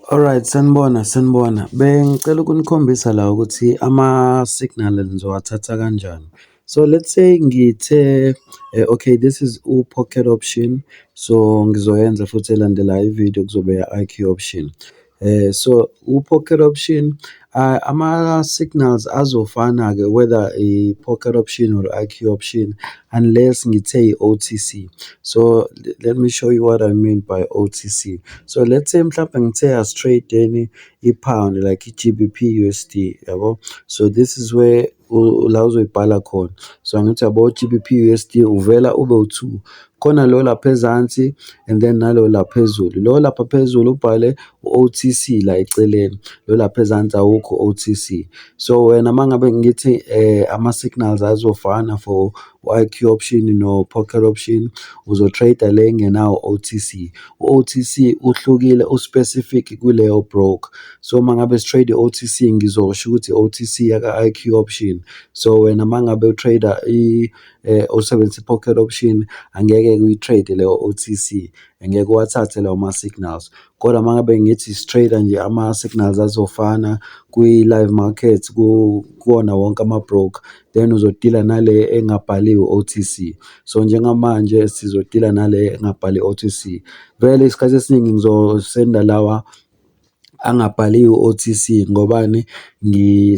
Alright, sanibona, sanibona. Bengicela ukunikhombisa la ukuthi ama-signal nizowathatha kanjani. So let's say ngithe, okay, this is u-pocket option, so ngizoyenza futhi elandelayo ividiyo kuzobe ya-IQ option. So u-pocket option, ama-signals azofana-ke whether i-pocket option or IQ option unless ngithe i-OTC. So let me show you what I mean by OTC. So let's say mhlampe ngithe asi-trade-eni i-pound, like i-GBP USD, yabo. So this is where la uzoyibhala khona. So angithi yabo, GBP USD uvela ube u-two, khona lo lapha ezansi and then nalo la phezulu. Lo lapha phezulu ubhale u-OTC la eceleni, lo lapha ezansi awukho OTC. So wena uma ngabe ngithi ama-signals azofana for u-IQ option no-pocket option, uzo-trade-a le engenawo OTC. U-OTC uhlukile, u-specific kuleyo broker. So uma ngabe si-trade i-OTC, ngizosho ukuthi i-OTC yaka-IQ option. So wena uma ngabe u-trade-a usebenzisa i-pocket option, angeke uyi-trade leyo OTC, angeke uwathathe lawo ma-signals. Kodwa uma ngabe ngithi si-trade-a nje ama-signals azofana kwi-live market kuwona wonke ama-broker, then uzodila nale engabhaliwe OTC. So njengamanje sizodila nale engabhaliwe OTC. Vele isikhathi esiningi ngizosenda lawa angabhaliwe OTC, ngobani?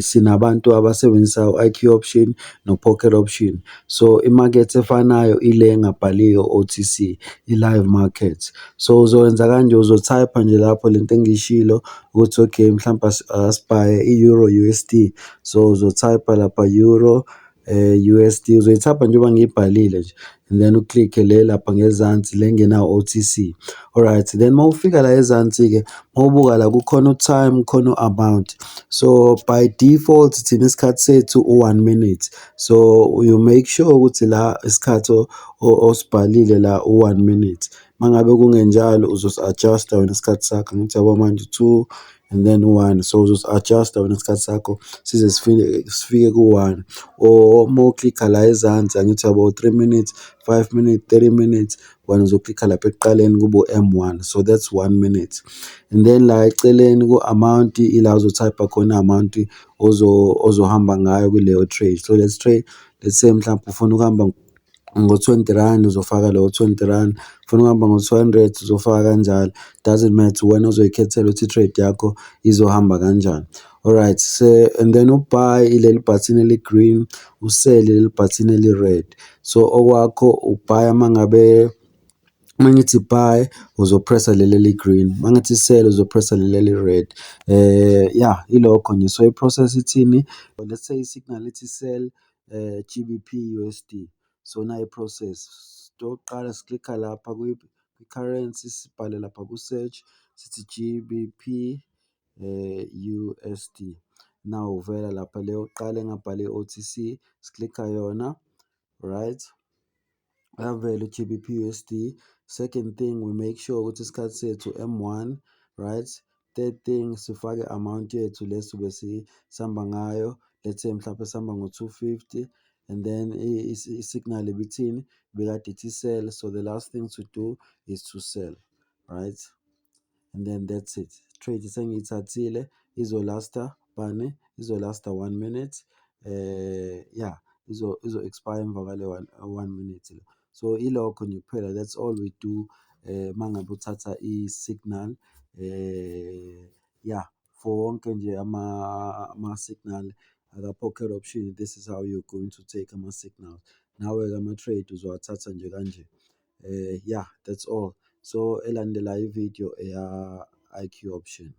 Sinabantu abasebenzisa u-IQ option no-pocket option. So imakethe efanayo ile engabhaliwe OTC, i-live market. So uzowenza kanje, uzo-type-a nje lapho lento engiyishilo ukuthi okay, mhlampe asibhaye i-Euro USD. So uzo-type-a lapha Euro USD, uzoyi-type-a njengoba ngiyibhalile nje and then u-click-e le lapha ngezansi le engenawo OTC. Alright, then mawufika la ezansi-ke, mawubuka la kukhona u-time, kukhona u-amount. So by default thina isikhathi sethu u-one minute. So you make sure ukuthi la isikhathi osibhalile la u-one minute. Uma ngabe kungenjalo uzosi-adjust-a wena isikhathi sakho, angithi yabo manje two and then one, so uzosi-adjust-a wena isikhathi sakho size sifike ku-one or uma u-click-a la ezansi, angithi yabo, 3 minutes, 5 minutes, 30 minutes, wena uzo-click-a lapha ekuqaleni kube u-M one, so that's one minute. And then la eceleni ku-amount ila ozo-type-a khona i-amount ozohamba ngayo kuleyo trade. So let's trade, let's say mhlampe ufuna ukuhamba ngo-R20, uzofaka lowo R20, ufuna ukuhamba ngo-200, uzofaka kanjalo, doesn't matter, uwena ozoyikhethela ukuthi i-trade yakho izohamba kanjani. Alright, and then u-buy ileli bhathini eli-green, u-sell ileli bhathini eli-red. So okwakho u-buy-a uma ngabe, uma ngithi buy, uzo-press-a leli eli-green, uma ngithi sell, uzo-press-a leli eli-red. Ya, ilokho nje. So i-process ithini? Let's say i-signal ithi sell GBP USD. So nayi i-process. Into yokuqala si-click-a lapha kwi-currency, sibhale lapha ku-search sithi GBP USD. Nawu uvela lapha le yokuqala engabhaliwe OTC, si-click-a yona, right? Uyavela u-GBP USD. Second thing, we make sure ukuthi isikhathi sethu M one, right? Third thing, sifake amount yethu le suke sihamba ngayo, let's say mhlampe sihamba ngo-250 and then i-signal ibithini? Ibikade ithi sell, so the last thing to do is to sell, right? And then that's it. Trade sengiyithathile, izo-last-a bani? Izo-last-a one minute, yeah, izo-expire emva kwale one minute le. So ilokho nje kuphela, that's all we do uma ngabe uthatha i-signal, yeah, for wonke nje ama-signal aka-pocket option, this is how you're going to take ama-signals. Nawe-ke ama-trade uzowathatha nje kanje. Yeah, that's all. So elandelayo ividiyo eya-I_Q option.